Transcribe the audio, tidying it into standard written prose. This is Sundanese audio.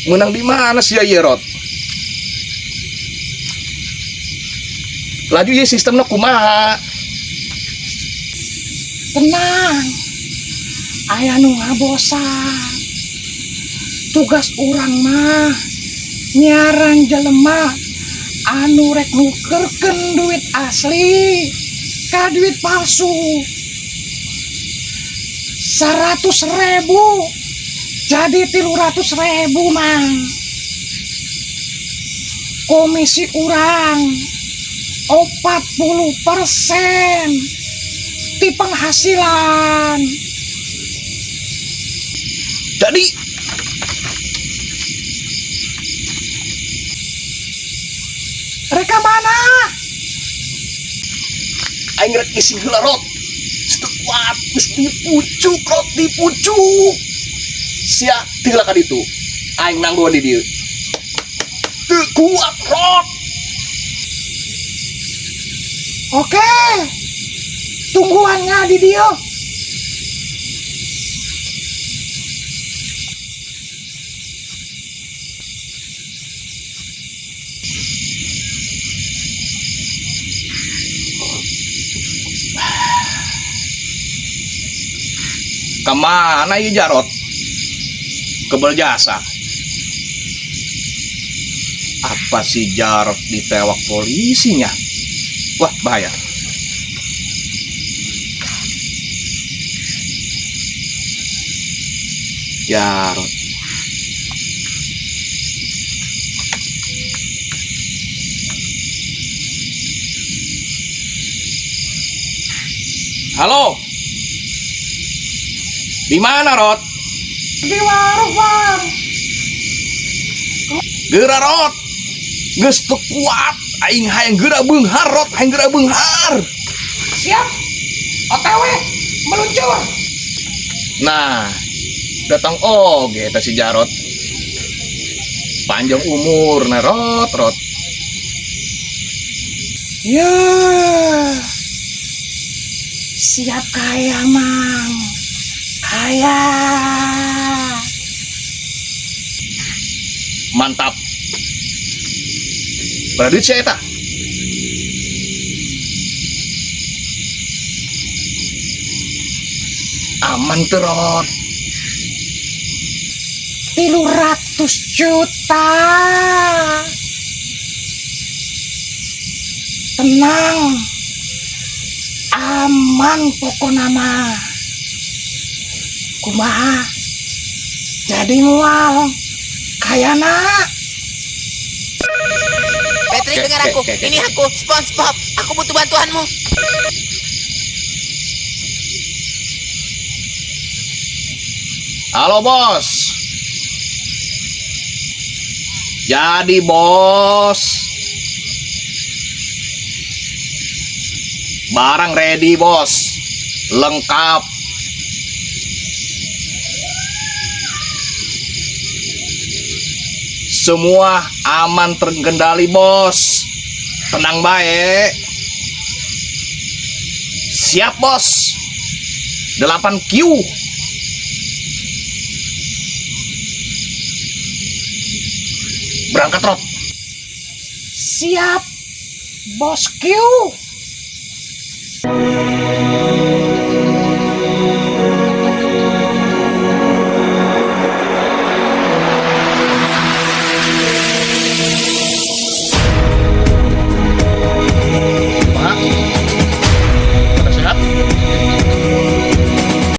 Menang di mana sih ya, Rot? Laju ya, sistemnya kumaha? Tenang, aya nu ngabosan. Tugas urang mah nyiaran jelema anu rek nukerkeun duit asli ka duit palsu. 100.000 jadi 300.000, Mang. Komisi urang 40% ti penghasilan. Jadi Rek ka mana? Aing rek ngising heula, Rot. Teu kuat, geus dipucuk, Rot, dipucuk. Sia tinggal ka ditu. Aing nangguan di dieu. Teu kuat, Rot. Oke. Tungguannya di dieu. Kemana ieu Jarot? Kebel jasa. Apa si Jarot ditewak polisinya? Wah, bahaya. Jarot. Halo. Di mana, Rot? Di warung, Bang. Geura, Rot. Geus teu kuat. Aing hayang geura beunghar, Rot. Hayang geura beunghar. Siap. OTW meluncur. Nah, datang oge eta si Jarot. Panjang umur, nah, Rot, Rot. Ya. Siap kaya, Mang. Kaya. Mantap. Berapa duit sih eta? Aman tuh, Rot. 300 juta. Tenang. Aman pokokna mah. Kumaha? Jadi moal. Kayana. Patrick, Oke, dengar oke, aku. oke. Ini aku, SpongeBob. Aku butuh bantuanmu. Halo, bos. Jadi, bos. Barang ready, bos. Lengkap. Semua aman terkendali, bos. Tenang baik. Siap, bos. 8 Q. Berangkat, Rot. Siap, bos Q.